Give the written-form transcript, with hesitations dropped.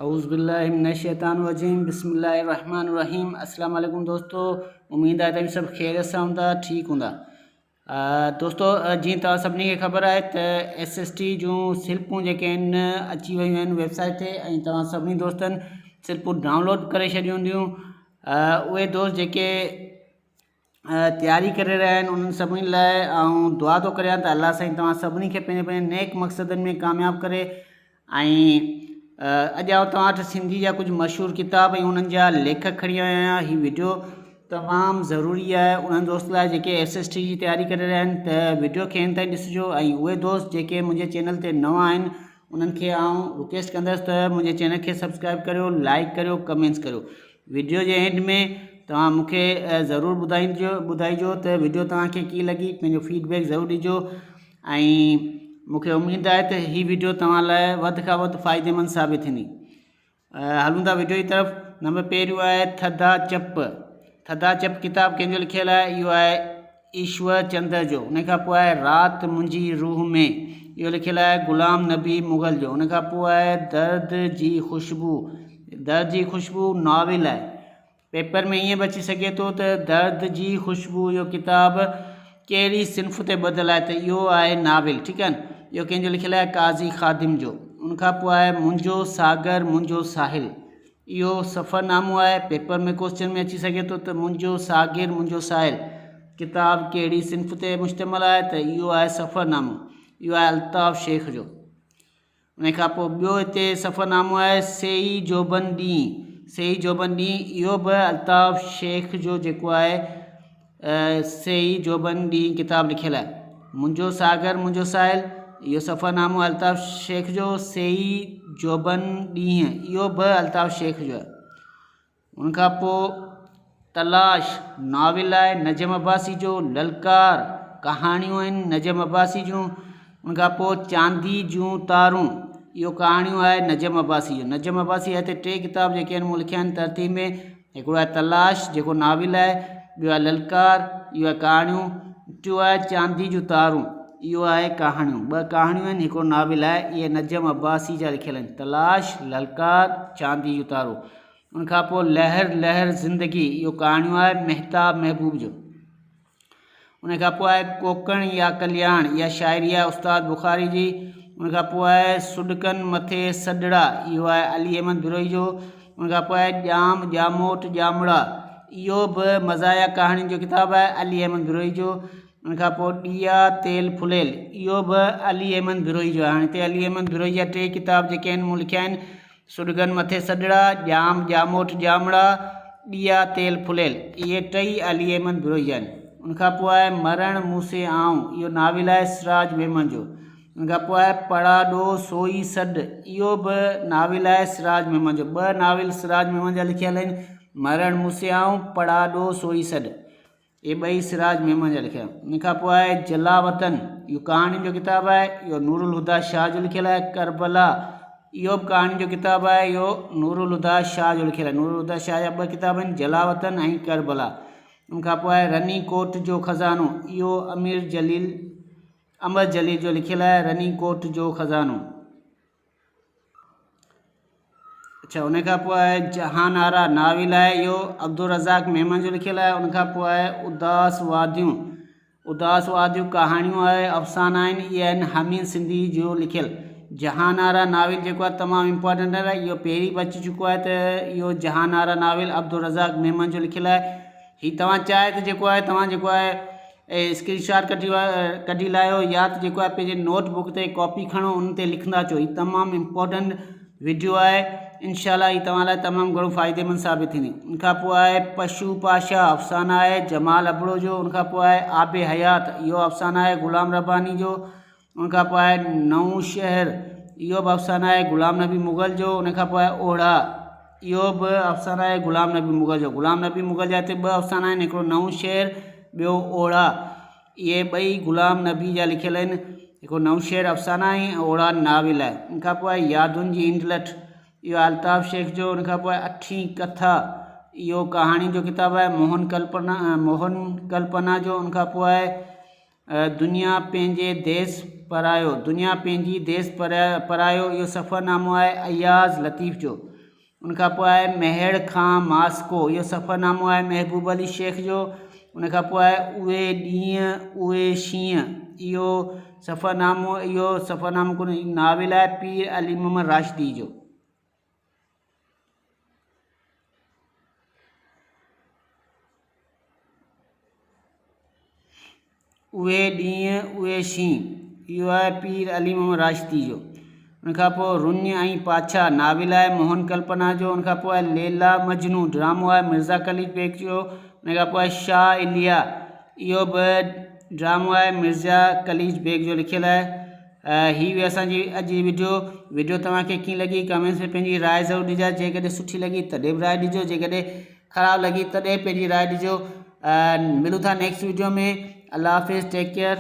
اعوذ بالله من الشيطان الرجيم بسم الله الرحمن الرحيم السلام عليڪم دوستو اميد آهي توهين سڀ خير سان هوندا ٺيڪ هوندا دوستو جيئن توهان سڀني کي خبر آهي ته ايس ايس ٽي جون سلپون جيڪي آهن اچي ويون آهن ويب سائيٽ تي ۽ توهان سڀني دوستن سلپون ڊائونلوڊ ڪري ڇڏيون هونديون اهي دوست جيڪي تياري ڪري رهيا آهن انهن سڀني لاء آئون دعا ٿو ڪريان ته الله سائين توهان سڀني کي پنهنجي پنهنجي نيڪ مقصدن ۾ ڪامياب ڪري ۽ اڄ آئون توهان وٽ سنڌي جا ڪجهه مشهور ڪتاب ۽ انهن جا ليکڪ کڻي آيو آهيان هي وڊيو تمام ضروري آهي انهن دوست لاء جيڪي ايس ايس ٽي جي تياري ڪري رهيا آهن ته وڊيو کي اينڊ تائين ڏسجو ۽ اهي دوست جيڪي منهنجي چينل تي نوان آهن انهن کي آئون رڪويسٽ ڪندس ته منهنجي چينل کي سبسڪرائب ڪريو لائڪ ڪريو ڪمينٽس ڪريو وڊيو جي اينڊ ۾ توهان مون کي ضرور ٻڌائينجو ٻڌائجو ته وڊيو توهان کي ڪيئن لڳي پنهنجو فيڊ بيڪ ضرور ڏجو ۽ مون کي اميد آهي ته هي وڊيو توهان لاء وڌ کان وڌ فائديمند ثابت ٿيندي. هلون ٿا وڊيو جي طرف. نمبر پهريون آهي ٿڌا چپ. ٿڌا چپ ڪتاب ڪنهن جو لکيل آهي؟ اهو آهي ايشور چندر جو. ان کان پوء آهي رات منهنجي روح ۾، اهو لکيل آهي غلام نبي مغل جو. ان کان پوء آهي درد جي خوشبو، درد جي خوشبو ناول آهي. پيپر ۾ ائين به اچي سگهي ٿو ته درد جي خوشبو اهو ڪتاب ڪهڙي صنف تي ٻڌل آهي ته اهو آهي ناول. ٺيڪ آهي نه. اهو ڪنهن جو لکيل آهي؟ قاضي خادم جو. ان کان پوء آهي منهنجو ساگر منهنجو ساحل. اهو سفرنامو آهي. پيپر ۾ ڪوسچن ۾ اچي سگهي ٿو ته منهنجو ساگر منهنجو ساحل ڪتاب ڪهڙي صنف تي مشتمل آهي ته اهو آهي سفرنامو. اهو آهي الطاف شيخ جو. ان کان پوء ٻيو هتي سفرنامو آهي سيئي جوڀن ڏينهن. سيئي جوڀن ڏينهن اهو به الطاف شيخ جو جيڪو آهي سيئي جوڀن ڏينهن ڪتاب لکيل آهي. منهنجو ساگر منهنجو ساحل اهو سفرنامو الطاف شيخ جو، سيئي جوڀن ڏينهن اهو به الطاف شيخ جو آهي. ان کان پوء تلاش ناول آهي نجم عباسي جو، للڪار ڪهاڻيون آهن نجم عباسي جون، ان کان پوء چاندي جون تارون اهو ڪهاڻيون آهي نجم عباسي جو. نجم عباسي جا هتي ٽي ڪتاب جيڪي آهن مون لکيا آهن ترتيب ۾ هڪڙو آهي تلاش جيڪو ناول آهي، ٻيو آهي للڪار اهو آهي ڪهاڻيون، ٽيون آهي چاندي جون تارون اهو آهي ڪهاڻيون. ٻه ڪهاڻيون آهن هڪڙو ناول آهي اهي نجم عباسي جا لکيل آهن تلاش، للڪار، چاندي جون تارون. ان کان پوء لهر لهر زندگي اهو ڪهاڻيون آهي مهتاب محبوب جو. ان کان پوء آهي ڪوڪڻ يا ڪلياڻ اها شاعري آهي استاد بخاري جي. ان کان پوء آهي سڏڪن مٿي سڏڙا اهو آهي علي احمد بروهي جو. ان کان پوء آهي ڄام ڄاموٽ ڄامڙا اهو به مزاحيه ڪهاڻين جو ڪتاب آهي علي احمد بروهي جو. ان کان پوء ڏيئا تيل ڦليل اهو به علي احمد بروهي جو آهي. هاڻي هتي علي احمد بروهي جا ٽي ڪتاب جيڪي آهن مون لکيا آهن. سڏگن مٿي سڏڙا، ڄام ڄاموٽ ڄامڙا، ڏيئا تيل ڦليل. اهي ٽئي علي احمد بروهي جا آهن. ان کان پوء آهي مرڻ مون سي آئون، اهو ناول آهي سراج ميمڻ جو. ان کان پوء آهي پڙاڏو سوئي سڏ، اهو به ناول آهي سراج ميمڻ جو. ٻه ناول سراج ميمڻ جا لکيل آهن، مرڻ مون سي آئون، پڙاڏو سوئي سڏ. اهي ٻئي سراج ميمڻ جا لکيل آهن. ان کان پوء آهي جلا وطن، اهو ڪهاڻين جو ڪتاب آهي، اهو نور الهديٰ شاهه جو لکيل آهي. ڪربلا، اهو به ڪهاڻين جو ڪتاب آهي، اهو نور الهديٰ شاهه جو لکيل آهي. نور الهديٰ شاهه جا ٻه ڪتاب آهن، جلا وطن ۽ ڪربلا. ان کان پوء آهي رني ڪوٽ جو خزانو، اهو امير جليل امر جليل جو لکيل آهي، رني ڪوٽ جو خزانو. اڇا ان کان پوء آهي جهان آرا ناول آهي اهو عبدالرزاق ميمڻ جو لکيل آهي ان کان پوء آهي اداس واديون اداس واديون ڪهاڻيون آهي افسانا آهن اهي آهن حميد سنڌي جو لکيل جهان آرا ناول جيڪو آهي تمام امپورٽنٽ آهي اهو پهرين به اچي چڪو آهي ته اهو جهان آرا ناول عبدالرزاق ميمڻ جو لکيل آهي هي توهان چاهي ته جيڪو آهي توهان جيڪو آهي اسڪرين شاٽ ڪڍي ڪڍي لايو يا ته جيڪو آهي پنهنجي نوٽ بڪ تي ڪاپي کڻو ان تي لکندا اچو هي تمام امپورٽنٽ وڊيو آهي انشاء الله هي توهان لاء تمام گهڻو فائديمند ثابت ٿيندي ان کان پوء آهي پشو پاشا افسانه آهي جمال ابڙو جو ان کان پوء آهي آب حيات اهو افسانه آهي غلام رباني جو ان کان پوء آهي نئون شهر، اهو به افسانه آهي غلام نبي مغل جو، ان کان پوء آهي اوڙاهه، اهو به افسانه آهي غلام نبي مغل جو. غلام نبي مغل جا هتي ٻه افسانا آهن، هڪڙو نئون شهر، ٻيو اوڙاهه. اهي ٻئي غلام نبي جا لکيل آهن. هڪڙو نئون شهر افسانه آهي ۽ اوڙاهه ناول آهي. ان کان پوء آهي يادن جي انڊلٺ، اهو آهي الطاف شيخ جو. ان کان پوء آهي اٺين ڪٿا، اهو ڪهاڻين جو ڪتاب آهي موهن ڪلپنا موهن ڪلپنا جو. ان کان پوء آهي دنيا پنهنجي ديس پرايو، دنيا پنهنجي ديس پرايو اهو سفرنامو آهي اياز لطيف جو. ان کان پوء آهي ميهڙ کان ماسڪو اهو سفرنامو آهي محبوب علي شيخ جو. ان کان پوء آهي اهي ڏينهن اهي شينهن اهو سفرنامو اهو سفرنامو ڪونهي ناول آهي پير علي محمد راشدي جو. اهي ڏينهن اهي شينهن، اهو آهي پير علي محمد راشدي جو. ان کان پوء رڃ ۽ پاڇا ناول آهي موهن ڪلپنا جو. ان کان پوء آهي ليلا مجنون ڊرامو آهي مرزا قليچ بيگ جو. ان کان پوء آهي شاهه اليا اهو به ڊرامو آهي مرزا قليچ بيگ جو لکيل آهي. هي هئي اسان جي اڄ جي وڊيو. وڊيو توهان کي ڪيئن لڳي ڪمينٽس ۾ پنهنجي راء ضرور ڏجا. جيڪڏهن سٺي لڳي تڏهن به راء ڏجو جيڪڏهن خراب لڳي تڏهن پنهنجي راء ڏجو. ملون ٿا نيڪسٽ وڊيو ۾. الله حافظ ٽيڪ ڪيئر.